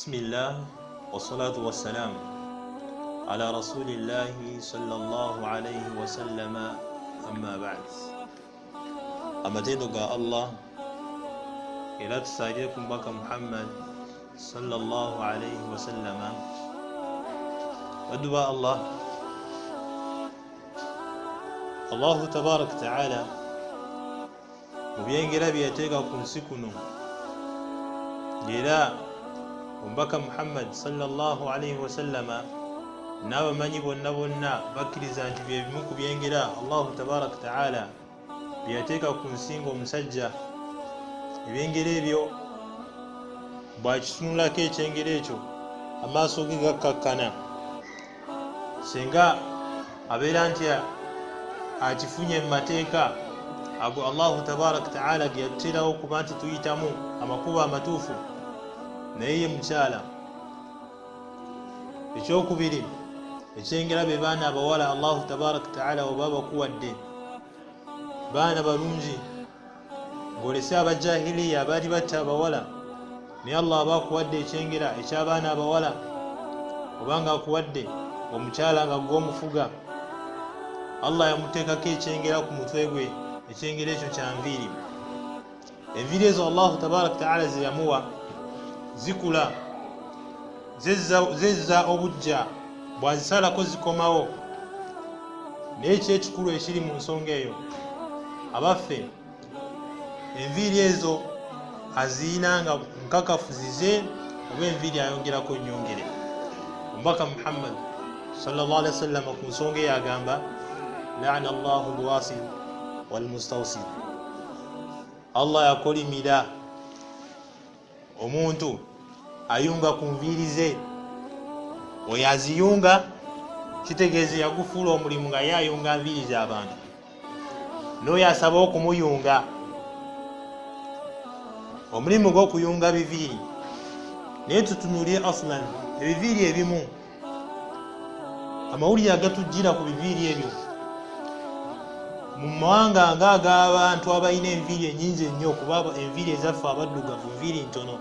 Bismillah wassalatu wassalamu ala rasulillahi sallallahu alayhi wasallama, amma ba'd. Amatendo ga Allah era tusalire ku Mbaka Muhammad sallallahu alayhi wasallama. Baddu ba Allah, Allahu tabaraka taala mu byengera bye yateeka ku nsi kuno, era Omubaka Muhammad sallallahu alayhi wasallama n'abamanyi bonna bonna bakkiriza nti bye bimu ku byengera Allahu tabaraka taala bye yateeka ku nsi ng'omusajja. Ebyengera ebyo bw'akitunulako ekyengera ekyo amaaso ge gakkakkana, singa abeera nti akifunye mu mateeka ago Allahu tabaraka taala ge yatuteerawo okuba nti tuyitamu amakubo amatuufu, naye ye mukyala. Ekyokubiri, ekyengera be baana abawala Allahu tabaraka taala oba bakuwadde baana balungi, ng'olese abajahiliya abaali batta abawala, naye Allah aba akuwadde ekyengera eky'abaana abawala, obanga akuwadde omukyala nga gw'omufuga. Allah yamuteekako ekyengera ku mutwe gwe, ekyengera ekyo kya nviiri. Enviiri ezo Allahu tabaraka taala ze yamuwa zikula, zezza obujja, bw'azisalako zikomawo. Naye ki ekikulu ekiri mu nsonga eyo, abaffe enviiri ezo aziyina nga nkakafu zize oba enviiri ayongerako nnyongere? Omubaka Muhammad sallallahu alaihi wasallam ku nsonga eyo agamba, la'ana Allahu alwasil walmustawsil. Allah yakolimira omuntu ayunga ku nviiri ze. Oyo aziyunga kitegeeza yagufuula omulimu nga ye ayunga nviiri z'abantu, n'oyo asaba okumuyunga omulimu gw'okuyunga biviiri. Naye tutunulire aslan ebiviiri ebimu, amawulire agatujjira ku biviiri ebyo mu mawanga ng'ag'abantu abalina enviiri ennyingi ennyo, kuba enviiri ezaffe abaddugavu nviiri ntono,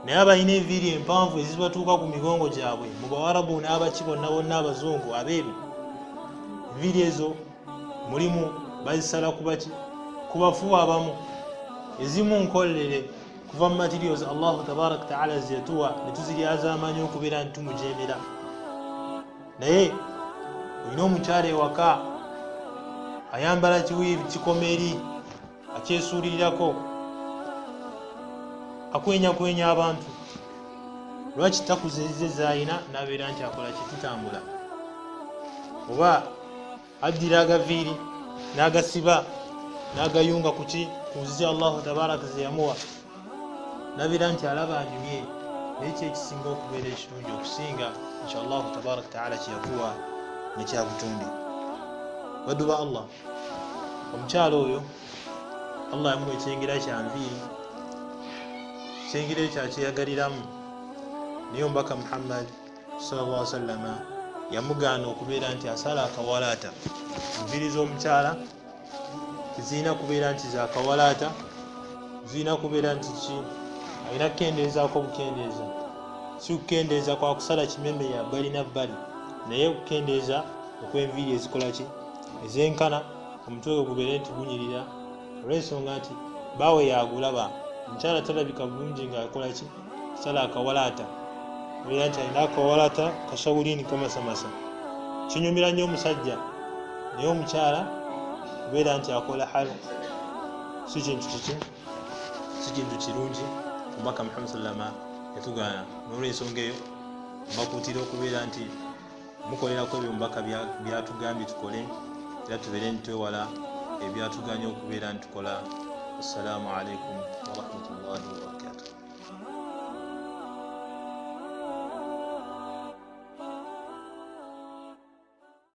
naye abalina enviiri empanvu ezibatuuka ku migongo gyabwe mu Bawarabu n'abaki bonna bonna abazungu abeeru, enviiri ezo mulimu bazisala ku baki, ku bafu abamu, ezimu nkolerere kuva mu materials Allahu tabaraka taala ze yatuwa ne tuziryazaamaanyi okubeera nti tumujeemera. Naye olina omukyala ewaka ayambala kiwiivi kikoma eri, akyesuulirirako, akwenyakwenya abantu. Lwaki takuza ezize z'alina n'abeera nti akola kitutambula, oba addira agaviiri n'agasiba n'agayunga ku ki, ku nzizi Allahu tabaraka ze yamuwa, n'abeera nti alaba anyumye. Naye ki ekisinga okubeera ekirungi okusinga ekyo Allahu tabaraka taala kye yakuwa nekyabutonde? Baddu ba Allah, omukyala oyo Allah yamuwa ekyengera kya nviiri, ekyengera ekyo akyeyagaliramu. Naye Omubaka Muhammad sallallahu alaihi wasallama yamugaana okubeera nti asala akawalaata. Enviiri z'omukyala tezirina kubeera nti zakawalaata, zirina kubeera nti ki, alina kukendeezaako bukendeeza, si kukendeeza kwa kusala kimeme ya bbali na bbali, naye okukendeeza okw'enviiri ezikola ki, ezenkana, omutwe gwe gubeere nti gunyirira, olw'ensonga nti baawe yagulaba. Omukyala talabika bulungi ng'akola ki, sala akawalaata, obeera nti alina akawalaata kashawulini kamasamasa. Kinyumira nnyo omusajja, naye omukyala kubeera nti akola halq si kintu kiki, si kintu kirungi. Omubaka Muhammad sallama yatugaana. N'olwensonga eyo mbakuutira okubeera nti mukolerako ebyo omubaka byatugambye tukole, era tubeere nti twewala ebyatuganye okubeera nti tukola. Assalaamu alaikum warahmatullahi wabarakatuh.